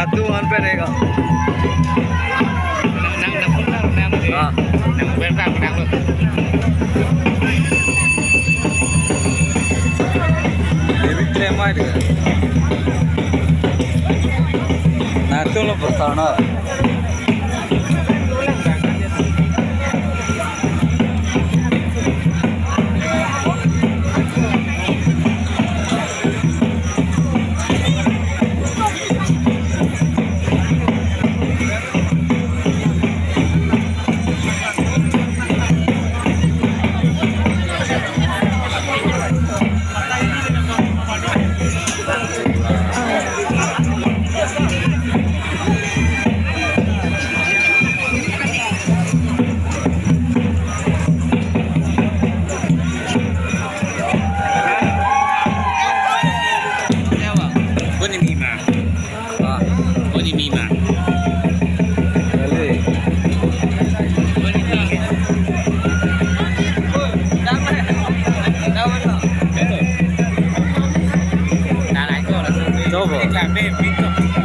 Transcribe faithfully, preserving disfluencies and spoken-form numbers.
Atu an pe rega. Nang, nang, nang, nang, nang. Ah. Nang, nang, nang, nang. Ini klemai dia. Nah, itu lo pertama. Koni mima. Ah. Koni mima. Kali. Coba.